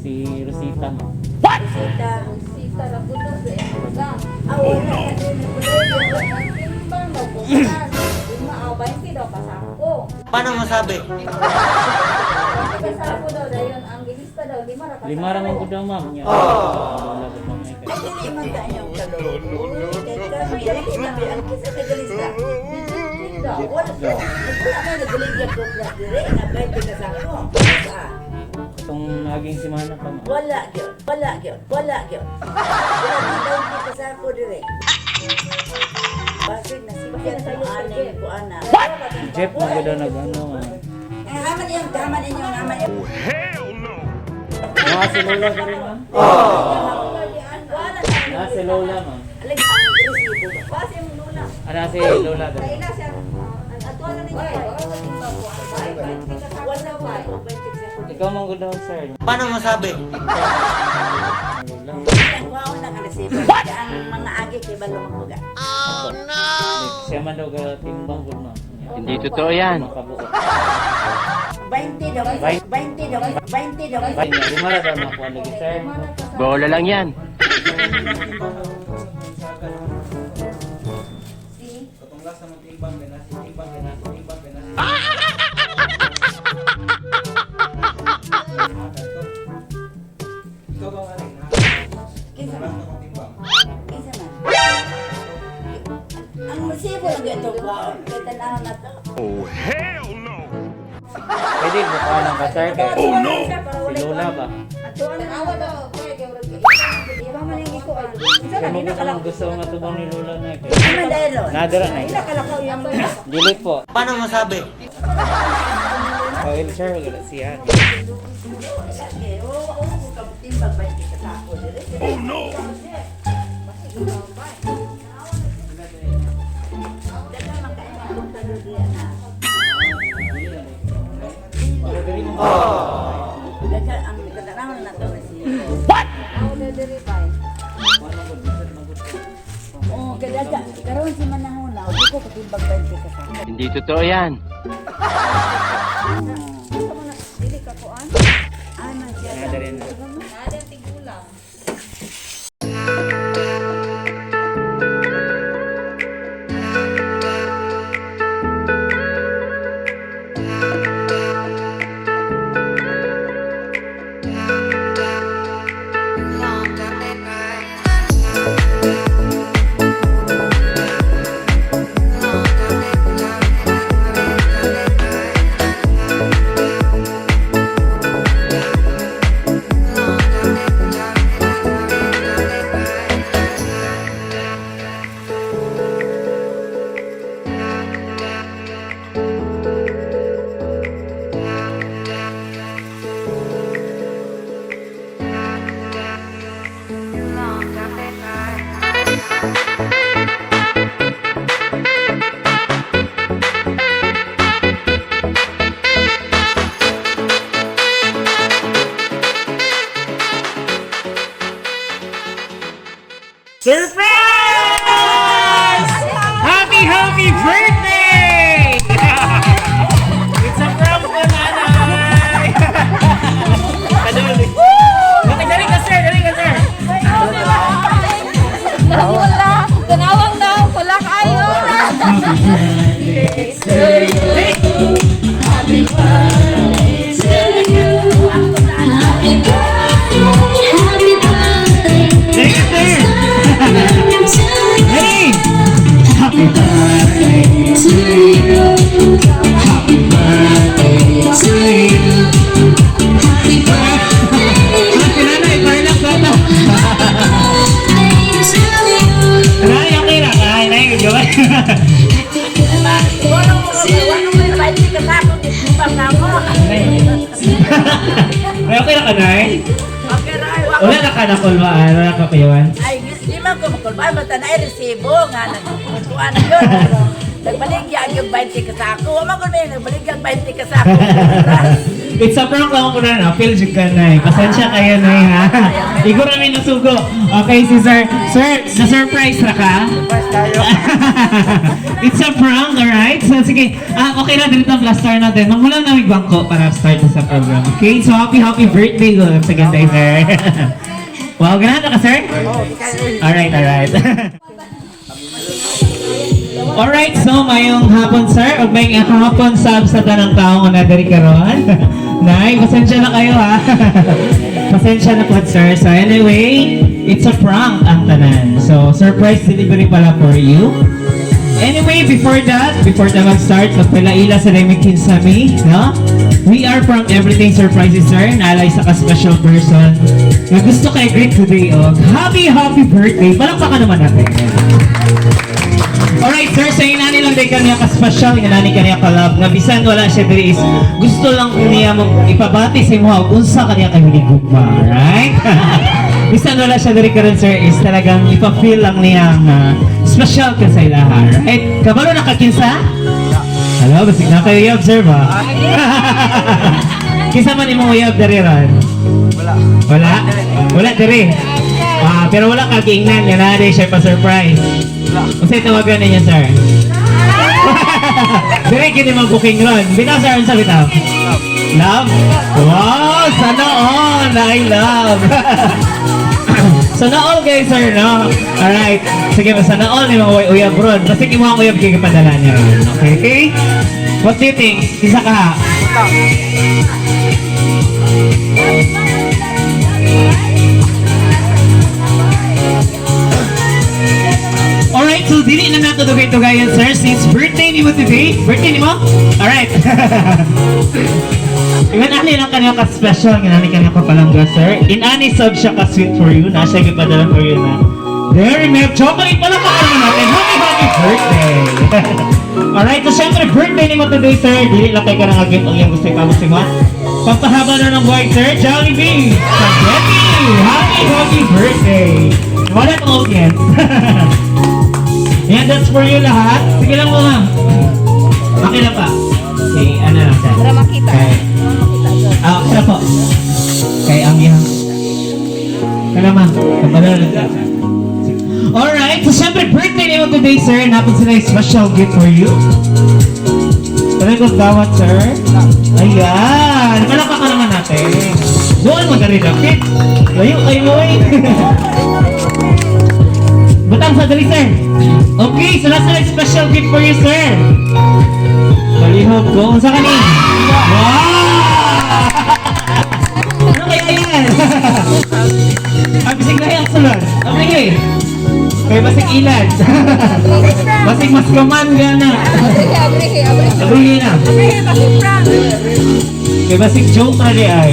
Si Rosita, ma'am. Rosita. Sita ra gud sa imo. Ah, wala na din. Wala timbang daw ko. Lima aw 20 daw kasako. Paano masabi? 20 kasako daw dayon ang gilista daw lima ra kasako. Lima ra man gud daw, ma'am. Nya. Oh. Ay, dili man ta inyong kaloko. Kay kami, dili man ang kisa tagalista. Daw. Wala wala man nagbaligya ko na dire na 20 ka sako. Ah, Itong naging simana pa, ma'am. wala gyud, wala gyud, wala gyud. Wala gyud 20 ka sako dire. Basig na sikyan sa aning kuana. Jeff man gud daw nag ano, ma'am. Ang haman iyong taman inyong haman iyong. Mga si Lola ka rin, ma'am. Wala na. Ah, si Lola, ma'am. Alag ang resibo ba? Base mo luna. Ana si Lola daw. Kaila siya. Ang atuan na ninyo. Wala timbang ko. Ay, 20 kasako Wala daw ba? ay. 20 ka sako. Ikaw man gud daw, sir. Paano masabi? Lola. Ang kuwaon na ka resibo. Ang mga agi kay balo magbuga. Siya man daw ga timbang gud, ma'am. Hindi totoo yan. Makabuot. 20 daw, 20 daw, 20 daw. Ay, nya, lima ra daw nakuha lagi, sir. Lima ra kasako. Bola lang yan. Si Katong sa mong timbang ganas, timbang ganas, timbang ganas. Ikaw ba nga rin ha? Kinsa man? Last na mong timbang. Kinsa man? Ang resibo lang ito kuwaon. Kay tan-aw na to. Pwede buka lang ka, sir. Kay Oh no. Si Lola ba? Atuan na awa daw. Kaya kay murag iba man yung ikuan. Kaya mo gusto mong gusto nga tubang ni Lola na eh. Ano dahil? Nadara na eh. Dili po. Paano masabi? Oh, il sir, wala siya. Okay, oo, oo, timbang 20 ka sako dire. Oh no. Daghan ang katanaw na to resibo. Aw na diri bay. Oo, kay daga karon si manahon na, di ko katimbang 20 ka sako. Hindi totoo yan. Asa man na dili ka kuan? Ana siya. Nadara na. Naa tigulang. Surprise! Happy, happy birthday! It's a prank po, nanay! Kaduli. Okay, dali ka, sir. Dali ka, sir. Wala, tanawang daw, wala kayo. Dali ka, sir. Hey! Happy birthday to you. Happy birthday to you. Happy birthday. Happy nanay, parang bata. Nay, okay na. Nay, nay, gawin. Wala mo wala mo 20 ka sako gitimbang na mo. Ay, okay na ka, Nay? Okay ra ay wa Wala na ka na kulmaan, wala ka kuyawan. Ay, di man ko makulbaan, basta na resibo nga nagkukuan na yun. Nagbaligya yung 20 ka sako. Wa man gud may nagbaligya 20 ka sako. It's a prank lang ko na, feel jud ka na eh. Pasensya kayo na ha. Igo rami nasugo. Okay, si sir. Sir, na-surprise ra ka? Surprise tayo. It's a prank, alright? So, sige. Ah, okay na, dito ang plaster natin. Magmula na may bangko para start na sa program. Okay? So, happy, happy birthday go sa ganda, sir. Wow, ganahan na ka, sir? Alright, alright. Alright, so mayong hapon, sir, ug mayong hapon sab sa tanang tao nga nadiri karon. Nay, pasensya na kayo ha. Pasensya na po, sir. So anyway, it's a prank ang tanan. So surprise delivery pala for you. Anyway, before that, before na mag-start, magpalaila sa Remy Kinsami, no? We are from Everything Surprises, sir. Nalay sa ka-special person na gusto kay greet today, og happy, happy birthday. Palakpakan naman natin. Alright, sir, sa inani lang din kaniya ka-special, inani kaniya ka-love, nga bisan wala siya diri is, gusto lang niya mo ipabati sa imo og unsa kaniya kay hinigugma, right? Bisan wala siya diri karon, sir, is talagang ipa-feel lang niya nga special ka sa ilaha, right? Kabalo na ka kinsa? Hello, basig na kayo i-observe ha. Kinsa man imong uyab diri ron? Wala. Wala? Wala diri. Ah, pero wala ka giingnan nga naa siya pa surprise. Wala. Unsay tawagan ninyo, sir? Dire kini mo booking ron. Bitaw sir, unsa bitaw? Love? Wow, sana all I love. Sana all guys, sir, no? Alright. Sige, sana all ni mga uyab ron. Basta imo ang uyab kay gipadala niya ron. Okay, okay? What do you think? Isa ka ha? Alright, so dili na nato dugay-dugayan, sir, since birthday ni mo today. Birthday ni mo? Alright. Ingan ani lang kaniya ka special, ingan ani kaniya ka palangga, sir. Inani sub siya ka sweet for you, na siya gipadala for you na. Dairy milk chocolate pala pa naman natin. Happy happy birthday. Alright, so syempre birthday ni mo today, sir. Dili lang kay ka nang agit ang iyong gusto ipabot si mo. Pampahaba na ng buhay, sir. Jollibee! Spaghetti! Happy happy birthday! Wala tong audience. Yan, that's for you lahat. Sige lang muna. Okay lang pa. Okay, ano lang sir? Para makita. Okay. Para makita dyan. Ah, okay lang po. Kay ang iyang. Kaya ma, kapala lang ka. Alright, so syempre birthday niyo today, sir. Napon sila yung special gift for you. Talagang kong dawat, sir. Ayan. Palakpakan ka naman natin. Doon mo na rin, okay? Layo kayo, boy. Batang sa dali, sir. Okay, so nasa na special gift for you, sir. Palihog ko. Unsa ka ni? Wow! Ano kaya yan? Ang bisig na yung sulod. Ang bigay. Kay basig ilad. Basig mas kaman gana. Abrihe, abrihe, abrihe. Abrihe na. Abrihe, kasi prank. Kay basig joke na di ay.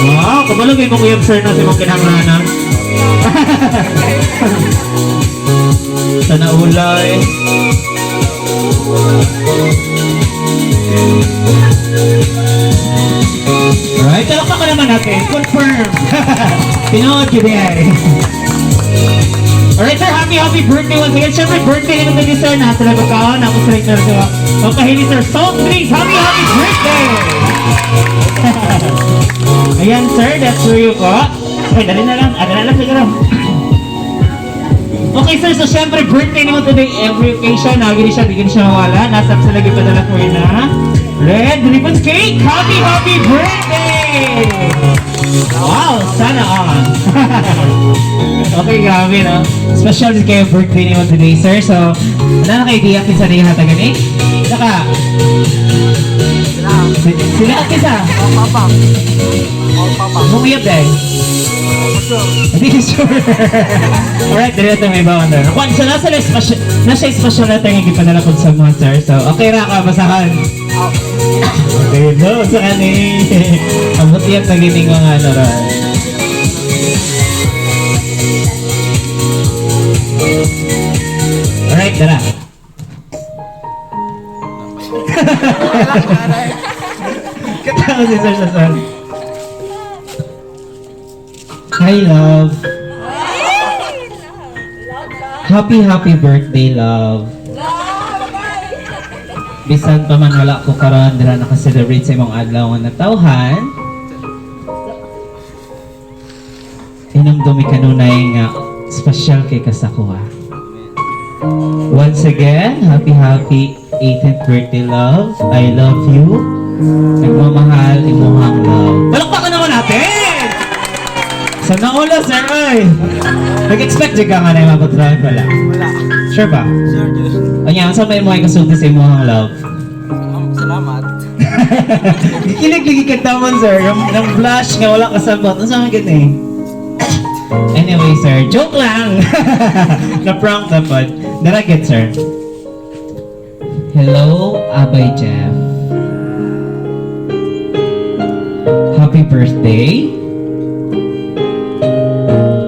Wow, kabalo kay mong uyab sir na si mong kinahanglanan. Sana ulay. Alright, talakpak ka naman natin. Confirm. Tinood yun ay. Alright sir, happy happy birthday once again. Siyempre birthday naman tayo sir. Nasa lagot ka. Nako sa sir. Pagkahili sir, soft drinks. Happy happy birthday! Ayan sir, that's for you po. Okay, dali na lang. Ah, dali na lang siguro. Okay sir, so syempre birthday naman today every occasion. Lagi rin siya, di rin siya mawala. Nasa sa lagi padala ko yun na. Red ribbon cake! Happy happy birthday! Wow, sana all. Okay, grabe no. Special din kayo birthday naman today, sir. So, wala na kayo idea kinsa na hatagan eh? Saka, Sila. sila ang kisa. Oh, papa. Oh, papa. Mungiyap dahil. Sure. Hindi sure. Alright, dali natin may bawang doon. Kung so, nasa na special, nasa special letter nga gipadala ko sa mga sir. So, okay ra ka, basahan. Oh. Okay, no, sa kani. Ang buti at nagiting mga ano ron. Alright, tara. Katawa si Sir Sasan. Hi, love. Love ka. Happy, happy birthday, love. Bisan pa man wala ko karon dira naka-celebrate sa imong adlaw nga natawhan. Hinumdumi kanunay nga special kay ka sa akoa. Once again, happy, happy 18th birthday, love. I love you. Nagmamahal, imuhang love. Palakpakan naman natin! Sa naula, sir, ay! Nag-expect jud ka nga na yung mapatry pala. Wala. Sure ba? Sure, Diyos. Anya, ang sa may mga kasulti sa imuhang love? Salamat. Gikilig lagi ka taman, sir. Yung blush nga wala kasabot. Ang sama gani? Anyway, sir, joke lang. Na-prank na pod. Daraget, sir. Hello, Abay Jeff. Happy birthday.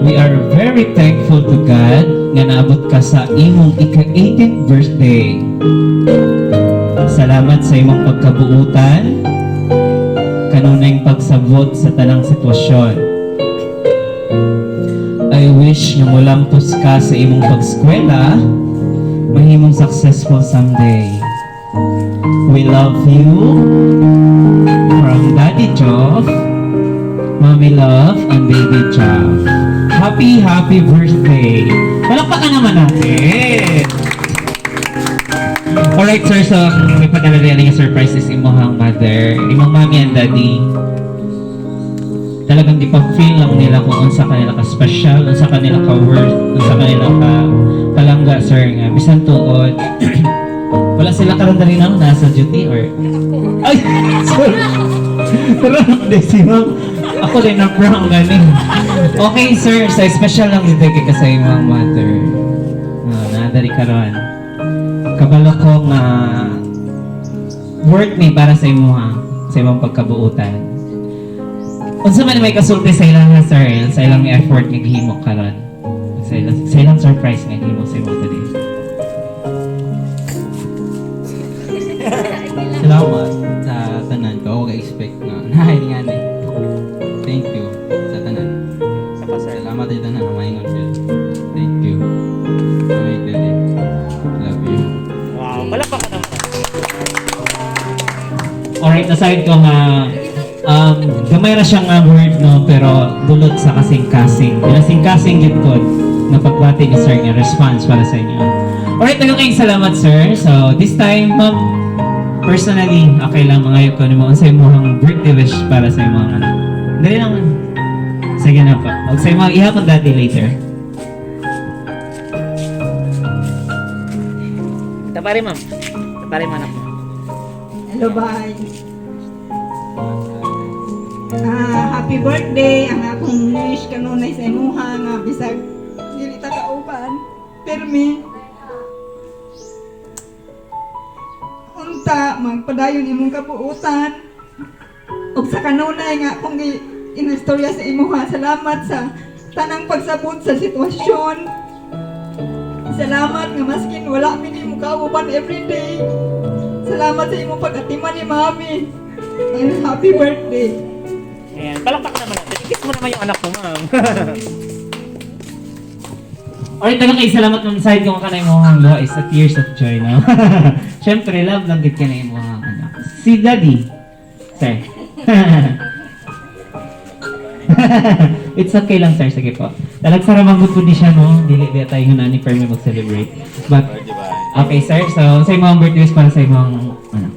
We are very thankful to God nga naabot ka sa imong ika-18th birthday. Salamat sa imong pagkabuutan, kanunay pagsabot sa tanang sitwasyon. I wish nga mulampos ka sa imong pagskwela, mahimong successful someday. We love you from Daddy Joff, Mommy Love, and Baby Joff. Happy, happy birthday! Palakpakan naman natin! Alright, sir, so ang may padala rin nga surprise is imong mother, imong mommy and daddy. Talagang gipag-feel lang nila kung unsa kanila ka special, unsa kanila ka worth, unsa kanila ka palangga, sir, nga bisan tuod. Wala sila karon dali na nasa duty or ay, sorry. Pero hindi si ma'am. Ako din na prank gani. Okay, sir, so special lang dito kay ka sa imong mother. Ah, naadari karon. Kabalo ko nga worth ni para sa imuha, sa imong pagkabuutan. Unsa man may kasulti sa ilang ha, sir, sa ilang effort nga gihimo karon. Sa ilang surprise nga gihimo sa imong today. Salamat sa tanan ko. Ako ka-expect nga. Nahin nga ni. Thank you sa tanan. Salamat sa tanan. Ang maingon yun. Thank you. Mami, Daddy. Love you. Wow, palakpakan naman. Alright, aside ko nga gamay ra siya nga word no, pero dulot sa kasing-kasing. Pinasing-kasing gid ko na pagbati ni sir nga response para sa inyo. Alright, daghang kayong salamat, sir. So this time, ma'am, personally, okay lang mga ko nimo unsay imong birthday wish para sa imong anak. Dali lang, ma'am. Sige na po. Og sa imong ihapon daddy later. Tapari, ma'am. Tapari, ma'am. Hello, bye. Ah, happy birthday ang akong wish kanunay sa imuha nga bisag dili ta kauban. Permi. Unta magpadayon imong kabuutan. Ug sa kanunay nga akong inistorya sa imuha, salamat sa tanang pagsabot sa sitwasyon. Salamat nga maskin wala mi nimo kauban everyday. Salamat sa imong pag-atiman ni Mami. And happy birthday. Ayan, palakpakan naman natin. I-kiss mo naman yung anak mo, ma'am. Alright, daghang kay salamat, ma'am, side kung kanay mo ang luha is a tears of joy, no? Siyempre, love lang gid kanay mo ang anak. Si Daddy. Sir. It's okay lang, sir. Sige po. Talag sa ramang good po ni siya, no? Dili di tayo nga ni Fermi mag-celebrate. But, okay, sir. So, sa imong birthday wish para sa imong anak.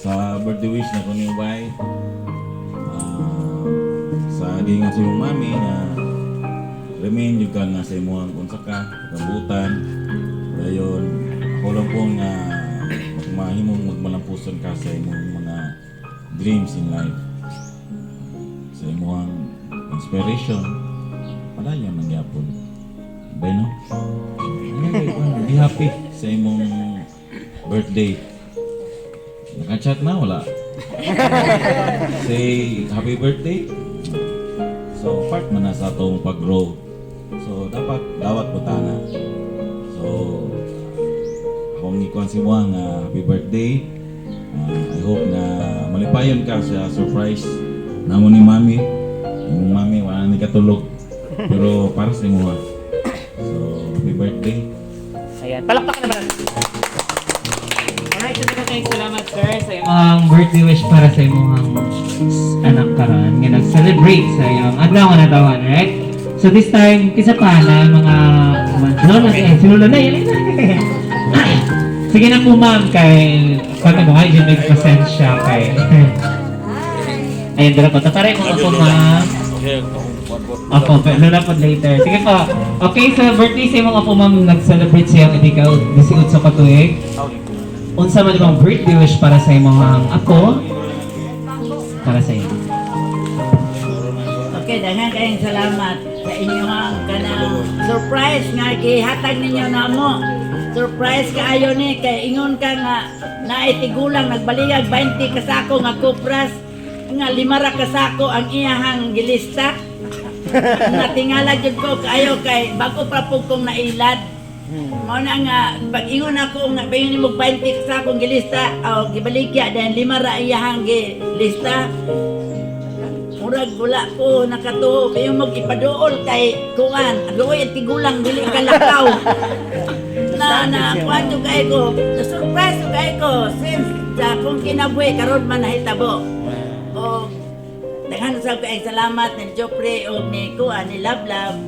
Sa birthday wish na kuning bay, sa giingon sa imong mami na remain yung ka nga sa imong unsa ka kabutan dayon ako lang po nga mahimong magmalampuson ka sa imong mga dreams in life, sa imong inspiration padayon lang gyapon bay, no? Anyway, be happy sa imong birthday. Naka-chat na wala? Say happy birthday. So part man na sa atong pag-grow. So dapat dawat mo tana. So akong ikuan si Muang nga happy birthday. I hope na malipayon ka sa surprise namo ni Mami. Imong mami wala ni katulog. Pero para sa imo ha. So, happy birthday. Ayan, palakpakan naman natin. Alright, so daghang salamat, sir, sa imong birthday wish para sa imong anak karon nga nag-celebrate sa iyong adlaw nga natawan, right? So this time, isa pa na mga lola, eh, si lola na, yun na. Sige na po, ma'am, kay pag mo ay may pasensya kay. Ayun, dala po. Tataray mo ako, ma'am. Opo, lola po later. Sige po. Okay, so birthday sa imong apo, ma'am, nag-celebrate siya ang ikaw 18 ka tuig. Unsa man imong birthday wish para sa imong ako? Para sa iyo. Okay, daghan kayong salamat sa inyong kanang surprise nga gihatag ninyo namo. Surprise kaayo ni kay ingon ka nga naay tigulang nagbaliyag 20 kasako nga kopras nga 5 ra kasako ang iyahang gilista. Natingala jud ko kaayo kay bago pa pud kong nailad. Mao na nga pag ingon ako nga bayon nimo 20 kasakong gilista o gibaligya dahil 5 ra iyahang gilista. Murag wala ko nakatuo kayo mag ipaduol kay kuan luoy at tigulang dili ka lakaw na na kuan jud kay ko, na surprise jud kay ko since sa akong kinabuhi karon man nahitabo. O daghan sab kay salamat ni Joffrey o ni kuan ni Love Love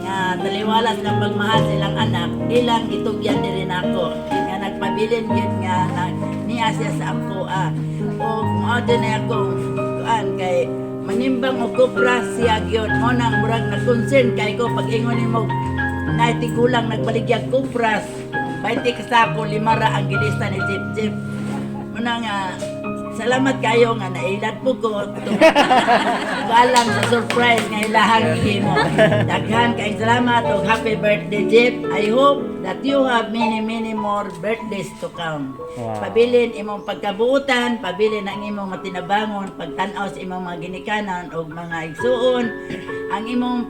nga taliwala silang pagmahal silang anak, ilang gitugyan diri nako nga nagpabilin gyud nga na, niya siya sa ako ah. O mao din na akong kuan kay manimbang og kopra siya gyud mo nang murag na concern kay ko pag ingon nimo na tigulang nagbaligyag kopras 20 kasako, 5 ra ang gilista ni Jeep Jeep. Muna nga salamat kayo nga nailad po ko galang sa surprise nga ilahang gihimo. Daghan kay salamat ug happy birthday, Jeep. I hope that you have many, many more birthdays to come. Pabilin imong pagkabuutan, pabilin ang imong matinabangon, pagtan-aw sa imong mga ginikanan ug mga igsuon, ang imong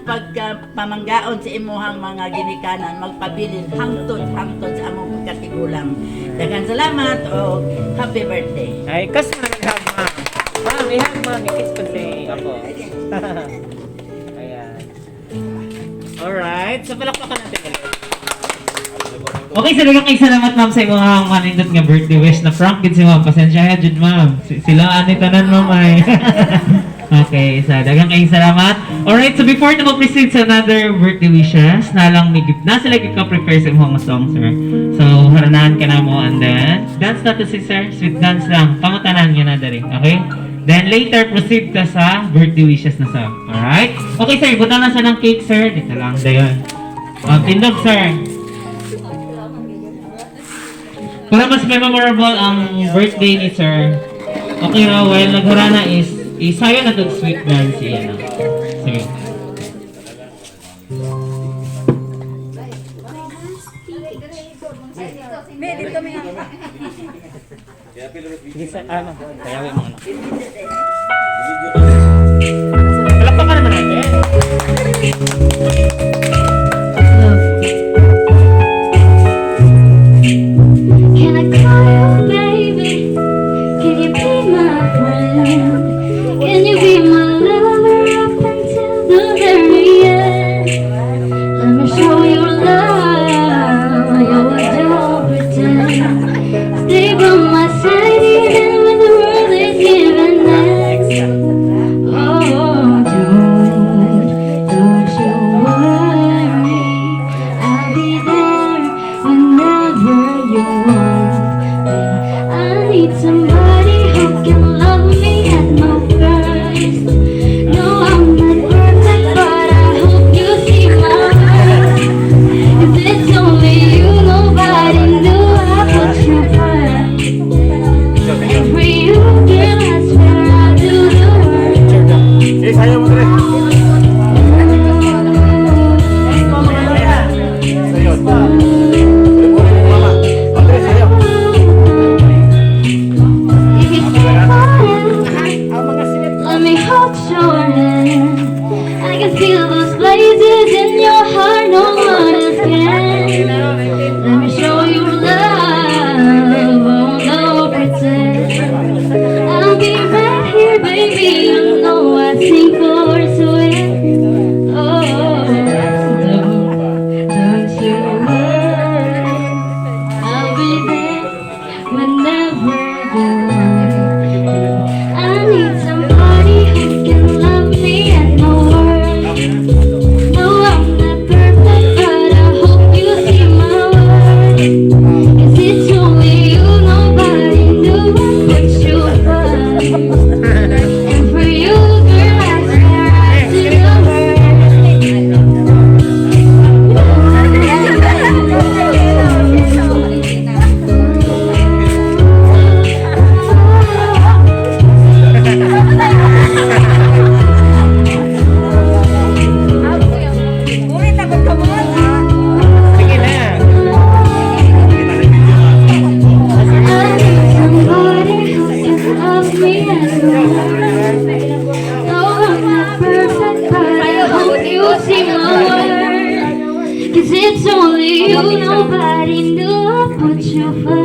pagkapamanggaon sa imuhang mga ginikanan magpabilin hangtod hangtod sa among pagkatigulang. Daghan salamat o happy birthday. Ay, kiss mo naman hug, ma'am. Ma'am, i-hug, ma'am. I-kiss pa si apo. Ayan. Alright, so palakpakan natin ulit. Okay, so daghang kay salamat, ma'am, sa imong manindot nga birthday wish na prank gid si ma'am. Pasensya ka jud, ma'am. Sila ani tanan, ma'am, ay. Okay, so daghang kay salamat. Alright, so before na mag-proceed sa another birthday wishes, na lang may gift na sila ka prepare sa imong song, sir. So, haranahan ka na mo and then dance na to si sir, sweet dance lang. Pangutanan nga na diri, okay? Then later proceed ka sa birthday wishes na sir. Alright? Okay, sir, butan lang siya ng cake, sir. Dito lang dayon. Tindog, sir. Para mas memorable ang birthday ni sir. Okay ra, while nagharana is isayo na tong sweet dance siya, no? Sige. May dito may Sige, sir. Ah, ma'am. Sayawin mo anak. Palakpakan naman natin. Can I call you baby? Can you be my friend? Can you be my lover up until the very end? Let me show you love, yo, I don't pretend. Stay by my side even when the world is giving in. Oh, don't you worry.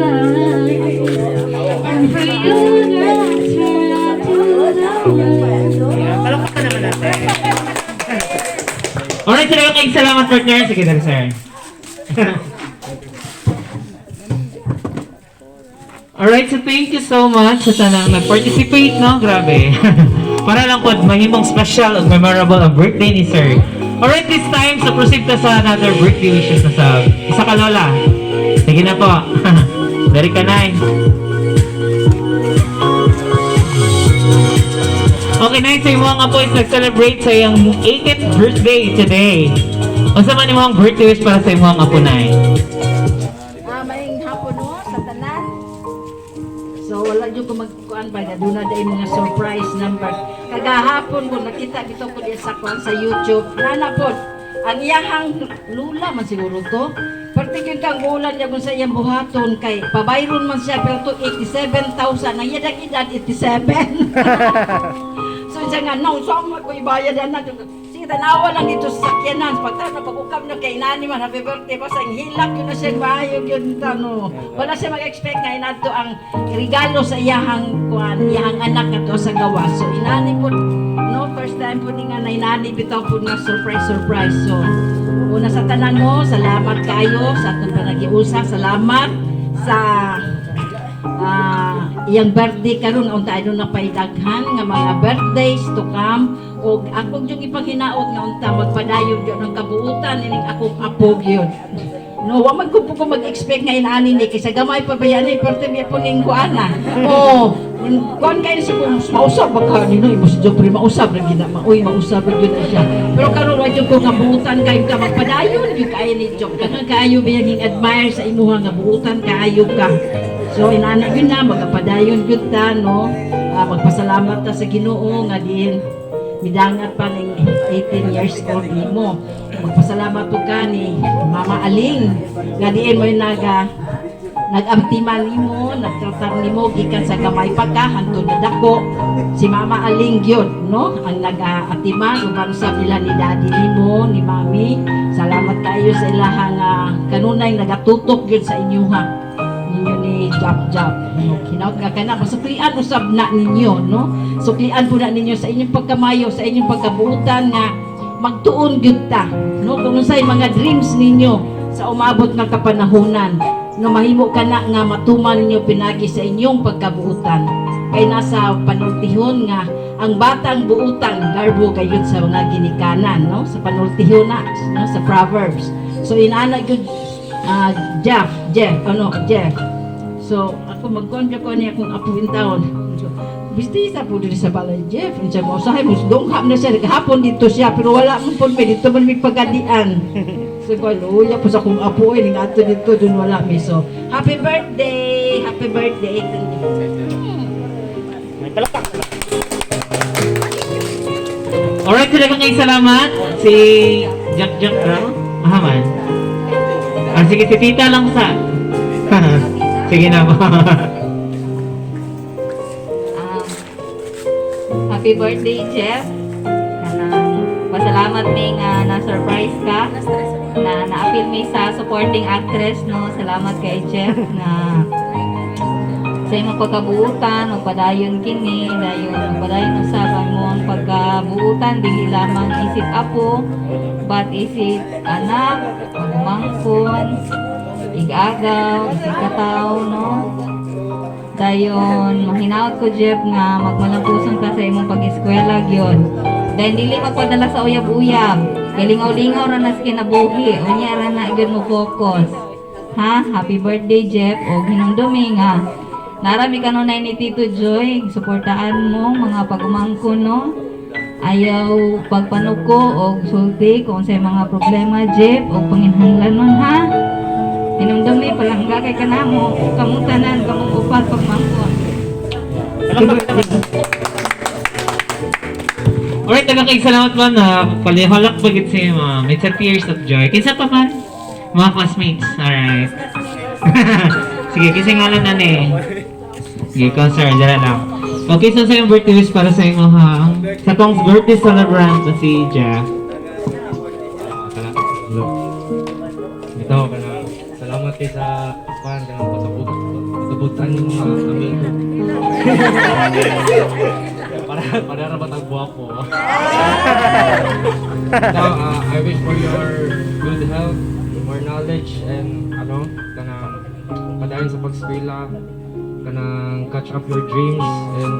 eyes. And for you, girl, I swear I'll do the world. Ayan, palakpakan naman natin. Alright, salamat kayo. Salamat, partner. Sige, dali, sir. Alright, so thank you so much sa tanang nag-participate, no? Grabe. Para lang po, mahimong special at memorable ang birthday ni sir. Alright, this time, so proceed ta sa another birthday wishes na sa isa ka lola. Sige na po. Dari ka na. Okay, nice. Sa imong apo is nag-celebrate sa iyang 18th birthday today. Unsa man imong birthday wish para sa imong apo, Nay? Maayong hapon, no, sa tanan. So wala jud ko magkuan ba, duna day mga surprise number. Kagahapon ko nakita bitaw ko diya sa kuan sa YouTube. Nana pod ang iyahang lula man siguro to. Parte gyud kang ulan niya kung sa iyang buhaton kay pabayron man siya pero to 87,000 ang iyang edad 87. So siya nga, no, so ako ko ibayad na. Sige, tanawa lang dito sa sakyanan. Pagtanaw, pag-ukam na kay nani man, happy birthday pa sa hilak yun na siya, maayo yun tano. Wala siya mag-expect nga inadto ang regalo sa iyahang kuan, iyahang anak nga to sa gawas. So inani po, no, first time po ni nga na inani bitaw po nga surprise, surprise. So, una sa tanan mo, salamat kayo sa atong panagiusa, salamat sa iyang birthday karon, unta aduna na paidaghan nga mga birthdays to come, ug akong yung ipanghinaot nga unta magpadayon gyud ang kabuutan ining akong apo gyud, no. Wa man ko po ko mag-expect nga inaani ni kaysa gamay pa ba yan eh, pero mi po ning kuana oh kuan kayo sa kung mausab ba ka nino imo si Jopri, mausab ra gid na uy, mausab ra gyud na siya. Pero karon wa jud ko nga buutan kayo ka, magpadayon gyud kaayo ni Jop. Daghan kaayo biyang admire sa imuha nga buutan kaayo ka. So inana gyud na magapadayon gyud ta, no. Magpasalamat ta sa Ginoo nga diin midangat pa ning 18 years old nimo. Magpasalamat po ka ni Mama Aling nga diin mo naga nag-amtiman nimo, nagtratar nimo gikan sa gamay pa ka hantod nadako. Si Mama Aling gyud, no, ang nag-atiman uban sa ila ni Daddy nimo, ni Mami. Salamat kayo sa ilahang kanunay nagatutok gyud sa inyuha ninyo ni Jap Jap. No, hinaut nga kana masuklian usab na ninyo, no? Suklian po na ninyo sa inyong pagkamayo, sa inyong pagkabuutan nga magtuon gyud ta, no? Kung unsay mga dreams ninyo sa umabot nga kapanahonan, no, mahimo kana nga matuman ninyo pinagi sa inyong pagkabuutan. Kay nasa panultihon nga ang batang buutan garbo gayud sa mga ginikanan, no? Sa panultihon na, no, sa Proverbs. So inana gyud, Jeff, Jeff, ano, Jeff. So, ako magkontra ko niya akong apo in town. Bisti sa po diri sa balay, Jeff. Unsa mo usahay mo dungham na siya gahapon dito siya pero wala man pud may dito man may pagadian. So ko luya po sa akong apo eh ning adto dito dun wala mi. So, happy birthday! Happy birthday. May palakpak naman. Alright, sila kang salamat. Si Jack Jack raw. Ahaman. Sige, si Tita lang sa. Sige na po. Happy birthday, Jeff. Kanang pasalamat mi nga na-surprise ka. Na na-appeal mi sa supporting actress, no. Salamat kay Jeff na sa imong pagkabuutan, magpadayon kini, dayon magpadayon usab ang imong pagkabuutan, dili lamang isip apo, but isip anak, pagumangkon, igagaw, isip kataw, no? Dayon, mahinaot ko, Jeff, nga magmalampuson ka sa imong pag-eskwela gyud. Dayon dili magpadala sa uyab-uyab. Kay lingaw-lingaw ra na sa kinabuhi, unya ra na gyud mo focus. Ha? Happy birthday, Jeff. Og hinumdumi nga narami kanunay ni Tito Joy, suportaan mo mga pagumangkon, no? Ayaw pagpanuko og sulti kung sa mga problema, Jeff, og panginhanglanon ha. Hinumdumi palangga kay kanamo, kamong tanan, kamong upat pagmangkon. Palakpak naman. Alright, daghang kay salamat man na palihalak bagit si ma'am. It's a tears of joy. Kinsa pa man? Mga classmates. Alright. Sige, kasi ngalan na ni. Sige, ikaw sir, dala lang. Okay, so sa iyong birthday wish para sa imo ha. Sa tong birthday celebrant na si Jeff. Ito, kana, salamat kay sa kuan kanang pasabot. Kabut-an yung mga amigo. Para ra ba tag guwapo? Now, I wish for your good health, more knowledge, and ano, kanang padayon sa pag-eskwela, kanang catch up your dreams, and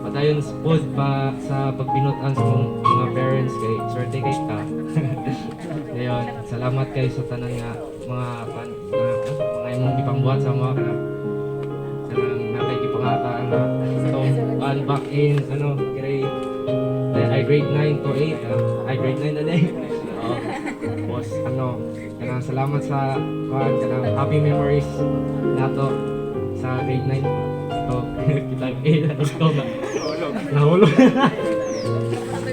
padayon pod pa sa pagbinutan sa mong mga parents kay swerte kay ka. Ngayon, salamat kay sa tanan nga mga pan, nga, mga imong gipangbuhat sa mga kanang kanang natay gipangata ano so on back in ano grade ay grade 9 to 8, ay grade 9 na din. Oo. Tapos ano kanang salamat sa kuan kanang happy memories nato sa grade 9 to kita 8 ito ba nahulog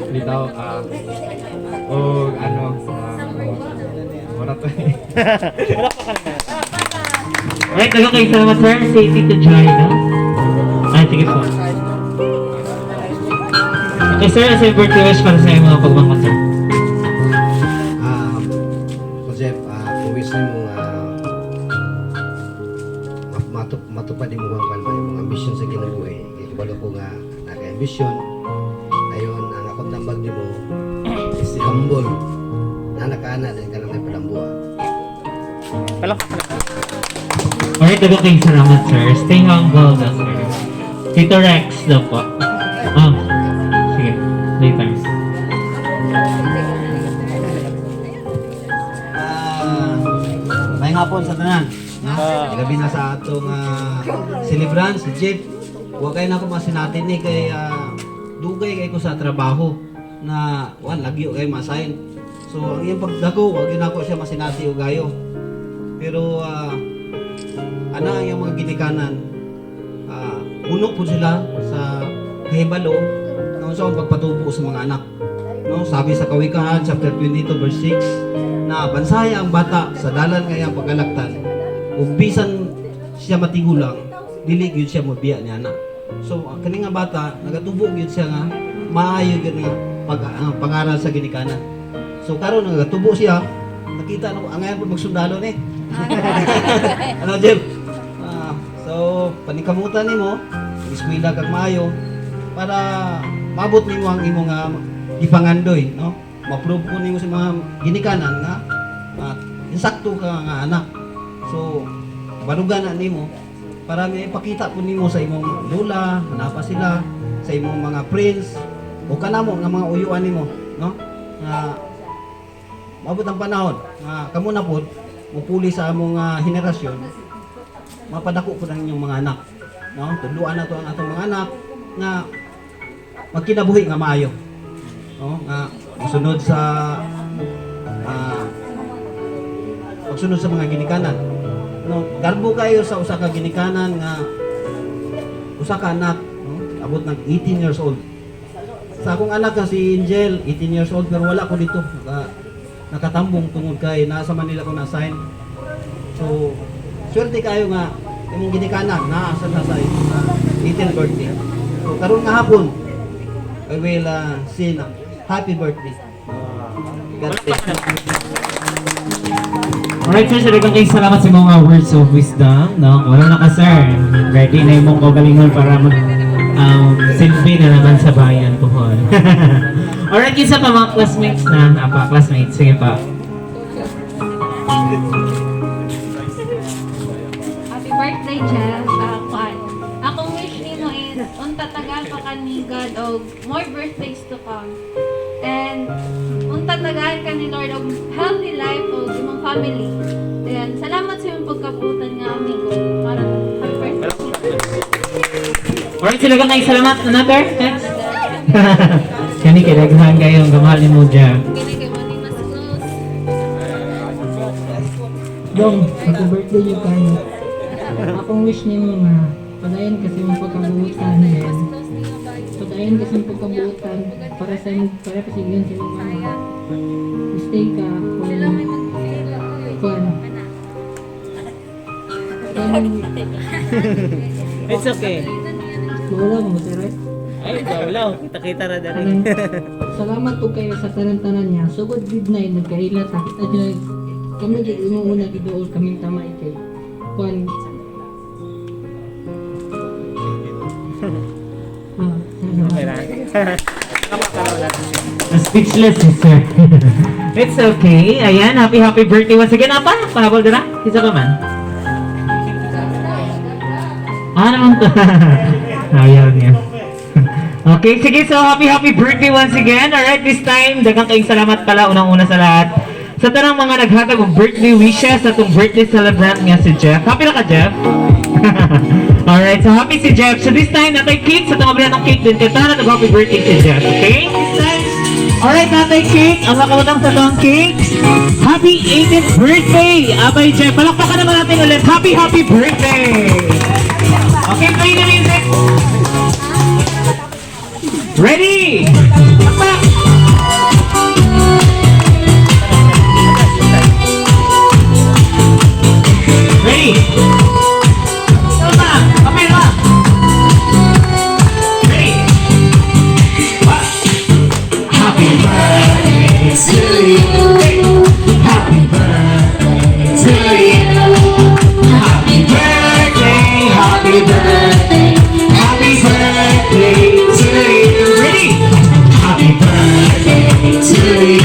bitaw o ano wala to eh. Palakpakan naman natin. Alright, daghang kay salamat, sir. Si Tito Joy, no? Ay, sige po. Okay, sir, as a birthday wish para sa iyong mga pagmamahal, sir. Joseph, kung wish nimo nga matupad imo ang kwan ba, imong ambisyon sa kinabuhi. Kay kabalo ko nga naka-ambisyon. Ayon ang akong tambag nimo is humble. Na nakaana din ka lang may palambuha. Palakpakan naman. Alright, daghang kay salamat, sir. Stay humble daw, sir. Tito Rex daw po. Oh, sige. Later. May hapon sa tanan. Na, gabi na sa atong celebrant si Jeff. Wa kay na ko masinati ni kay dugay kay ko sa trabaho na wan lagyo kay ma-assign. So ang iyang pagdago, wa gyud nako siya masinati og gayo. Pero ana ang iyang mga ginikanan, puno po sila sa kahibalo na unsa ang pagpatubo sa mga anak. No, sabi sa Kawikaan chapter 22 verse 6 na bansaya ang bata sa dalan nga iyang pagkalaktan ug bisan siya matigulang dili gyud siya mobiya ni anak. So ang kani nga bata nagatubo gyud siya nga maayo gyud nga ang pangaral sa ginikanan. So karon nagatubo siya, nakita no angayan pud magsundalo ni. Ano, Jeff? So paningkamutan nimo, eskwela kag maayo para maabot nimo ang imong gipangandoy, no? Ma-prove ko nimo sa mga ginikanan nga insakto ka nga anak. So barugan na nimo para may ipakita po nimo sa imong lola, napa sila, sa imong mga friends o kanamo nga mga uyuan nimo, no? Nga maabot ang panahon nga kamo na pod mupuli sa among henerasyon, mapadako po ang inyong mga anak, no? Tudluan na to ang atong mga anak nga magkinabuhi nga maayo, no? Nga mosunod sa pagsunod sa mga ginikanan, no? Garbo kayo sa usa ka ginikanan nga usa ka anak, no, abot ng 18 years old. Sa akong anak nga si Angel, 18 years old, pero wala ko dito nakatambong tungod kay nasa Manila ko na-assign. So swerte kayo nga imong ginikanan naa sa nasa 18th birthday. So karon nga hapon I will say na happy birthday. God bless. Alright, sir, so daghang kay salamat sa mga words of wisdom, no? Wala na ka, sir. Ready na imong kaugalingon para mag silbi na naman sa bayan po. Alright, isa pa mga classmates na. Apa, classmates. Sige pa. Happy birthday, Jeff. Kwan. Akong wish nimo is unta tagaan pa ka ni God og more birthdays to come. And unta tagaan ka ni Lord og healthy life og imong family. Then salamat sa imong pagkabutan nga amigo. Para happy birthday. Alright, sila kay salamat. Another? Next. Kani kay daghan kayong gamahal nimo, Jeff. Kini kay mo mas close. Dong, happy birthday yun kayo. Akong wish nimo nga padayon kasi mong pagkabuutan then padayon kasi mong pagkabuutan para pa yun sa imong mama. Stay ka kung kung It's okay. Wala mo sir, right? Ay, wala. Kita-kita ra dali. Salamat po kayo sa tanan-tanan niya. Sugod gid na nagkaila ta. At yun, kami gid imong una giduol kaming tamay kay kuan. Oh, Okay lang. Palakpakan naman natin siya. Speechless si sir. It's okay. Ayan, happy happy birthday once again. Apa? Pahabol dira? Isa pa man. Ah, naman to. Ayaw niya. Okay, sige. So, happy, happy birthday once again. Alright, this time, daghang kayong salamat pala unang-una sa lahat. Sa tanang mga naghatag og birthday wishes sa atong birthday celebrant nga si Jeff. Happy na ka, Jeff? Alright, so happy si Jeff. So this time, natay cake sa itong ng cake din. Kaya na happy birthday si Jeff, okay? This time, alright, natay cake. Ang nakabutang sa itong cakes. Happy 18th birthday! Abay, Jeff. Palakpakan naman natin ulit. Happy, happy birthday! Okay, play the music. Ready? Pakpak! Ready? Tama! Okay na! Ready? One. Happy birthday to you. Happy birthday to you. Happy birthday, happy birthday, happy birthday to you. Ready? Happy birthday to you.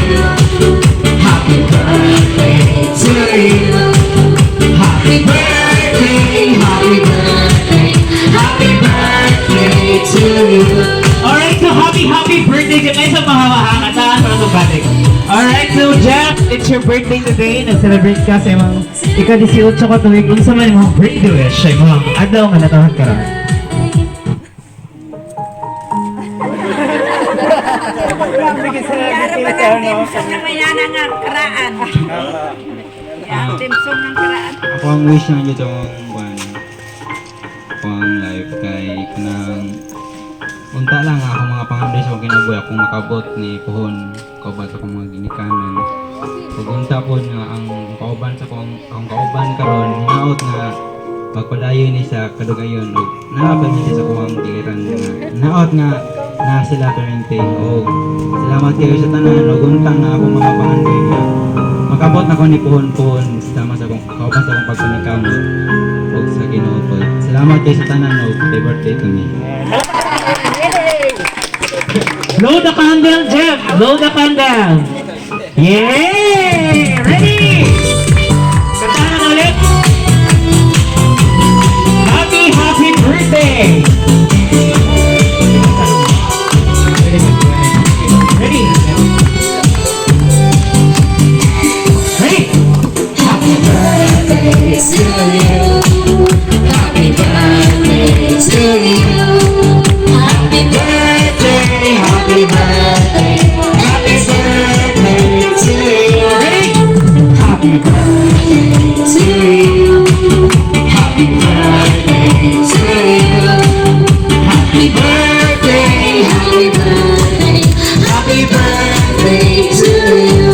Happy birthday to you. Happy birthday, happy birthday, happy birthday to you. Alright, so happy, happy birthday, Jeff. Ay, sa mahawaha ka. Saan para tumatik? Alright, so Jeff, it's your birthday today. Nag-celebrate ka sa imong ika-18 ka tuig. Unsa man imong birthday wish sa imong adlaw nga natawhan karon? Yara pa ng theme song ng mayana nga karaan. Yang theme song ng karaan. Ako ang wish na dito akong kuan, akong life kay kanang unta lang ako mga pangandoy sa akong kinabuhi akong makabot ni puhon kauban sa akong mga ginikanan ug unta pod nga ang kauban sa akong akong kauban karon hinaot nga magpadayon ni sa kadugayon ug naa pa ni sa akong giliran nga hinaot nga na sila permente. Og salamat kayo sa tanan ug unta nga akong mga pangandoy nga makabot na ko ni puhon-puhon sama sa akong kauban sa akong pagpaningkamot ug sa Ginoo pod. Salamat kayo sa tanan ug happy birthday to me. Blow the candle, Jeff! Blow the candle! Yay! Ready? Kantahan na ulit! Happy, happy birthday! Ready? Ready? Happy birthday to you. Happy birthday to you. Happy birthday, happy birthday, happy birthday to you. Ready? Happy birthday to you. Happy birthday to you. Happy birthday, happy birthday, happy birthday to you.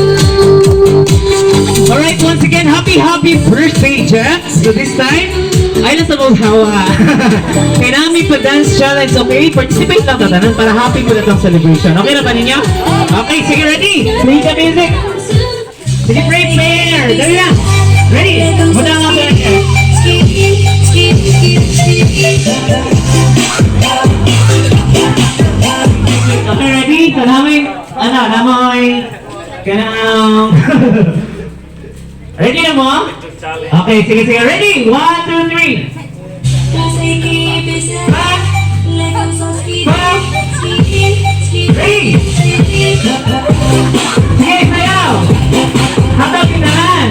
Alright, once again, happy, happy birthday, Jeff! So this time, ay nasa mong hawa. Kaya namin pa dance challenge, okay? Participate lang tatanan para happy po na itong celebration. Okay na ba ninyo? Okay, sige, ready? Play the music! Sige, prepare! Dali na! Ready? Muna nga ba? Skip, skip, skip, skip. Okay, ready? So namin, ano, namoy, kanang, ready na mo? Okay, sige, sige, ready? One, two, three! Back! Back! Ready! Sige, sayaw! Hataw kintahan!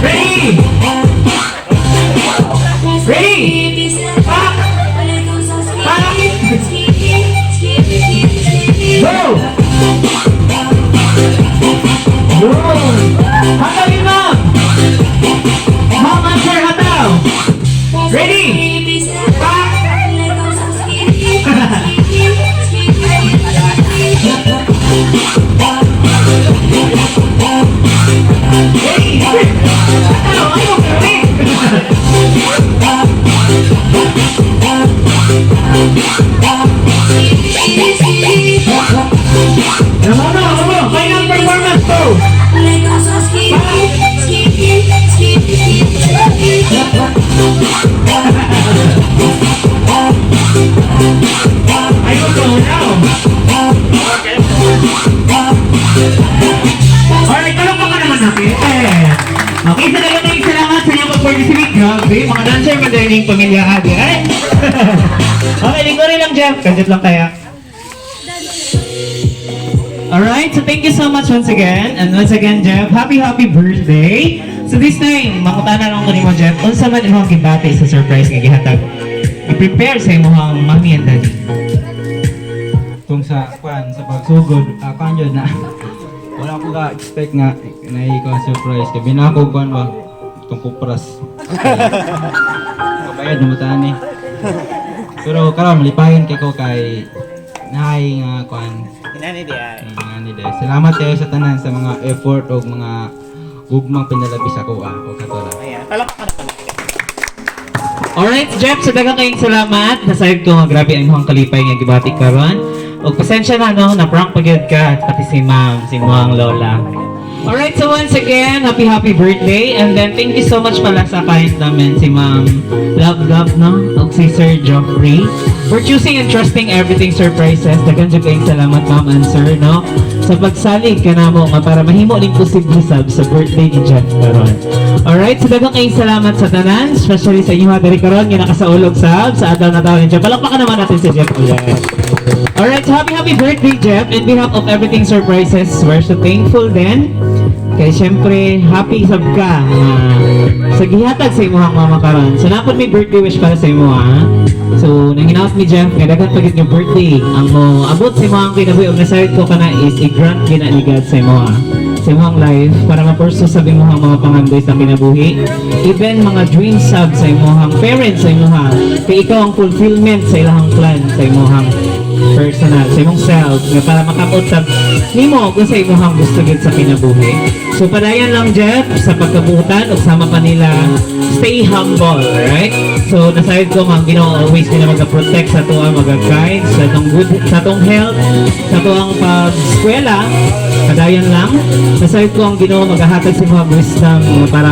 Ready! Ready! Back! Back! Go! Go! Hatawin, ma'am! Ma'am, answer, hataw! Ready? Back! Ready? Hataw! Ayaw, grabe! Namo, namo, final performance, go! Grabe, mga dancer man din yung pamilya adi. Ay! Okay, lingkuri lang, Jeff. Kanjut lang kaya. Alright, so thank you so much once again. And once again, Jeff, happy, happy birthday. So this time, mangutana lang ko nimo, Jeff, unsa man imong gibati sa surprise nga gihatag, i-prepare sa imong mommy and daddy? Kung sa kwan sa pagsugod, kwan yun na wala ko ka expect nga na kuan surprise kay binako kuan ba itong kupras. Kabayad na mutaan eh. Pero karon malipayon kay ko kay naay nga kuan. Inani di ay. Mga ni day. Salamat kayo sa tanan sa mga effort o mga gugmang pinalabi sa kuha o katora. Ayan, palakpakan naman natin. Alright, Jeff, so daghang kayong salamat. Nasayod ko nga grabe ang imong kalipay nga gibati karon. Og pasensya na, no, na prank pa gyud ka at pati si ma'am, si muang lola. Alright, so once again, happy happy birthday, and then thank you so much pala sa client namin, si Ma'am Love Love, no, ug si Sir Joffrey, for choosing and trusting Everything Surprises. Daghan jud kayong salamat, ma'am and sir, no, sa pagsalig kanamo nga para mahimo ning posible sab sa birthday ni Jeff karon. Alright, so daghang kayong salamat sa tanan, especially sa inyo diri karon nga nakasaulog sab sa adlaw na taon ni Jeff. Palakpakan naman natin si Jeff ulit. Alright, so happy happy birthday, Jeff. In behalf of Everything Surprises, we're so thankful din. Kay syempre, happy sab ka nga sa gihatag sa imong mama karon. So napod may birthday wish para sa imo ha. So nanginaot ni Jeff nga daghan pa gyud nga birthday ang mo abot sa imong kinabuhi ug nasayod ko kana is i-grant gina ni God sa imo ha, sa imong life para ma-pursue sa imong mga pangandoy sa kinabuhi. Even mga dreams sab sa imong parents, sa imong, kay ikaw ang fulfillment sa ilahang plan sa imong personal, sa imong self, nga para makamot sa nimo kung sa imong gusto gid sa kinabuhi. So padayon lang, Jeff, sa pagkabutan ug sama pa nila, stay humble, alright? So nasayod ko nga ang Ginoo always gina maga-protect sa atoa, maga-guide sa atong good, sa atong health, sa atoang pag-eskwela. Padayon lang. Nasayod ko ang Ginoo magahatag sa mga wisdom nga para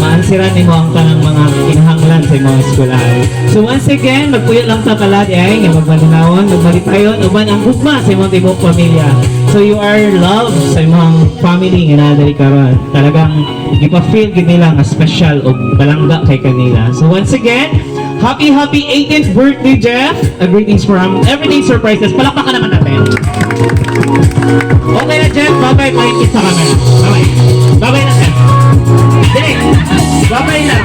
maansiran nimo ang tanang mga kinahanglan sa imong eskwelahan. So once again, magpuyo lang ta palad ay nga magmalinawon, magmalipayon uban ang gugma sa imong tibuok pamilya. So you are loved sa imong family nga naa diri karon. Talagang gipa-feel gid nila nga special ug palangga kay kanila. So once again, happy happy 18th birthday, Jeff. A greetings from Everything Surprises. Palakpakan naman natin. Okay na, Jeff. Bye-bye. Pakikit sa camera. Bye-bye. Bye-bye na, Jeff. Dili. Bye-bye na.